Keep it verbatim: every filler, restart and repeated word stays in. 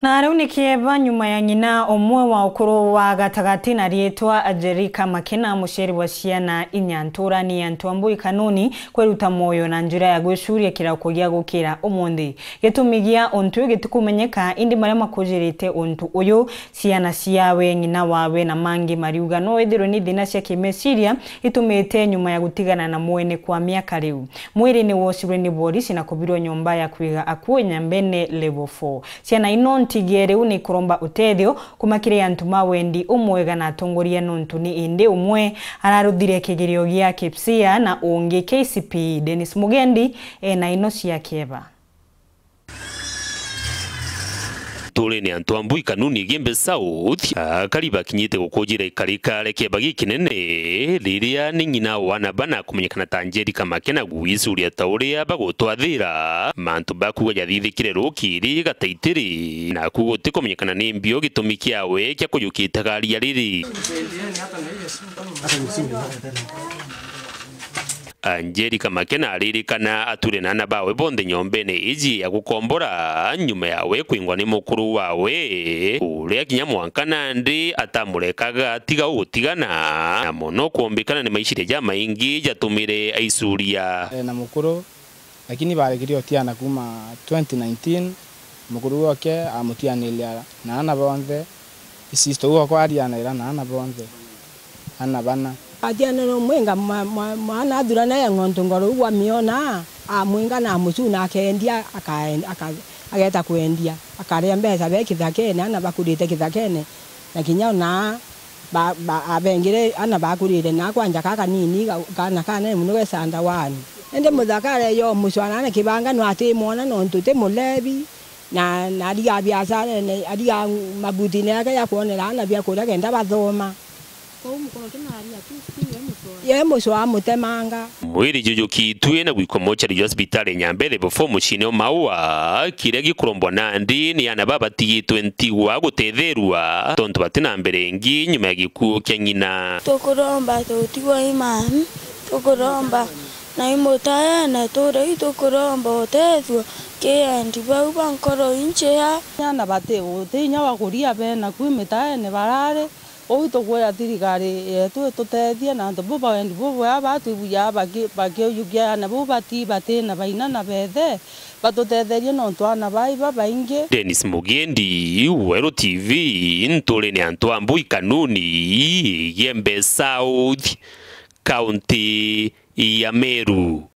Na riu ni kieba nyuma ya ng'ina umwe wa ukuru wa gatagati na riitwa Angelica Makena, muciari wa ciana inya nturani ya Ntwambui Kanuni, kwiruta mwoyo na njira ya gwicuria kirauko gia gukira umunthi. Gitumi gia untu uyu gitikumenyeka, indi maria makujirite untu uyu, ciana ciawe, ng'ina wawe na mangi mariuga no ithirwe ni thina cia kimeciria itumite nyuma ya gutigana na mwene kwa miaka riu. Mwiri ni wocirwe ni borisi na kubirwa nyomba ya kwiga akuu Nyambene Level four. Ciana ino ntige riu ni kuromba utethio kuma kiri antu ma wendi umwega na atongoria, nontu ni indi umwe araruthire kigerio gia KPSEA na ungi K C P E. Dennis Mugendi ena ino cia kieba. Nturene ya Ntwambui Kanuni Igembe South, akari bakinyite gukujira ikarikare kieba gikinene, riria ni ng'ina wa ana bana kumenyekana ta Angelica Makena gwicuria ta uria bagutwathira mantu bakuuga jathithikire rukiri gataitiri, naku gutikumenyekana ni mbio gitumi kiawe kia kuyukia itagaria riri. Angelica Makena aririkana ature na ana bawe bonthe nyombene iji ya gukombora, nyuma yawe kwingwa ni mukuru wawe, uria kinya mwanka nandi atamurekaga atiga ugutigana, na mono kwombikana ni maiciria jamaingi jatumire aicuria. E, na mukuru, lakini barekirie utiana kuma twenty nineteen, mukuru wake amutianiria na ana bonthe, isisto uo kwarianaira na ana bonthe, ana bana. Atiana no mwenga mwa-, mwa-, mwana athurana ya ng'ontu ngoro ugwa miona, amwinga na amucuna akendia, akaen-, aka-, ageta kwendia, akaria mbeca be kithakene, ana bakurite kithakene, na kinya ona ba-, ba-, abengire ana bakurire na kwanja ka kanini, ga-, kana kanene mono gesanda wani. Indi muthakare yo mucwana na kibanga no atimwona nontu ti mulebi, na, na ariga biacarene, ariga mabutine yake ya kwonera ana bia kuria kenda bathoma. Kwou mukuru kinaaria tu, still e mucwa. Ye mucwa amutemanga. Mwiri jujukitue na gwikwa mochari jwa cibitari Nyambene Level four muciine o Maua, kiria gikurombwa nandi ni ana babatigitwe ntigwa gutetherua, tontu batina mbere ingi nyuma ya gikuu kia ng'ina. Tukuromba tutigwe imani, tukuromba na imutaene turi, tukuromba utethua kiendi bau ba nkoro injea. Ana bati, uti inya wa kuria bena ku mitaene barari, Uu tukwira thirikari yetu itutethie na antu bau ba wendi bubwega batwibujaga baki-, bakiujukia ana bau bati, batina baina na bethe, batutetherie nontu ana baa ibabaingi. Dennis Mugendi, Weru T V, nturene antu a Mbui Kanuni, Igembe South, kaunti ya Meru.